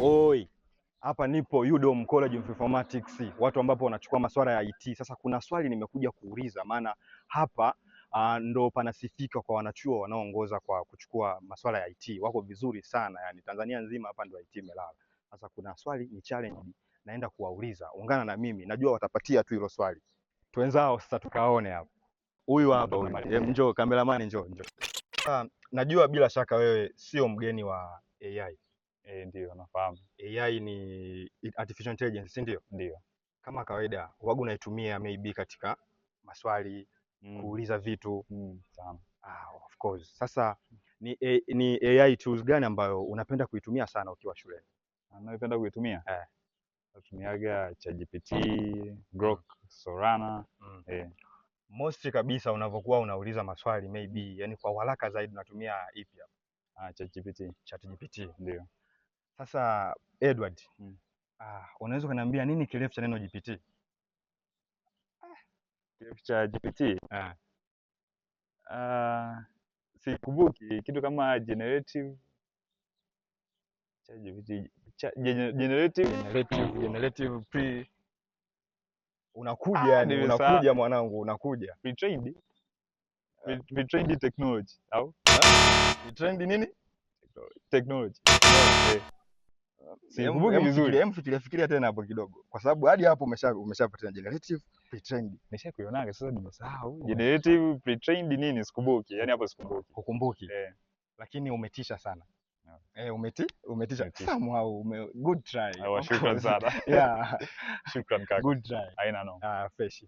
Oi, hapa nipo UDOM College of Informatics, watu ambapo wanachukua masuala ya IT. Sasa kuna swali nimekuja kuuliza, maana hapa ndo panasifika kwa wanachuo wanaoongoza kwa kuchukua masuala ya IT, wako vizuri sana yani, Tanzania nzima hapa ndo IT imelala. Sasa kuna swali ni challenge, naenda kuwauliza, ungana na mimi, najua watapatia tu hilo swali. Twenzao sasa tukaone hapa. Huyu hapa huyu, njoo cameraman, njoo njoo. Najua bila shaka wewe sio mgeni wa AI. Ndio nafahamu. AI ni artificial intelligence, si ndio? Ndio. Kama kawaida wagu unaitumia maybe katika maswali, kuuliza vitu. Sana. Of course. Sasa ni AI tools gani ambayo unapenda kuitumia sana ukiwa shuleni? Naipenda kuitumia? Eh. Natumiaga ChatGPT, Grok, Solana. Mostly kabisa unavyokuwa unauliza maswali maybe, yani kwa uharaka zaidi unatumia ipi hapa? ChatGPT. ChatGPT. Ndio. Sasa Edward, unaweza kuniambia nini kirefu cha neno GPT? Kirefu cha GPT? Sikumbuki, kitu kama generative ChatGPT, generative Generative, generative pre unakuja, yani, nimesahau. unakuja mwanangu, unakuja. Pre-trained? Pre-trained technology au? Pre-trained nini? Technology. Sikumbuki vizuri. Fikiria, fikiria tena hapo kidogo. Kwa sababu hadi hapo umeshapatia generative pre-trained. Nishakuionaga sasa nimesahau. Generative pre-trained nini sikumbuki. Yaani hapo sikumbuki. Hukumbuki. Lakini umetisha sana. Umetisha. Umetisha. Somehow good try. Awa, shukran sana. Yeah. Shukran kaka. Good try. Haina noma. Fresh.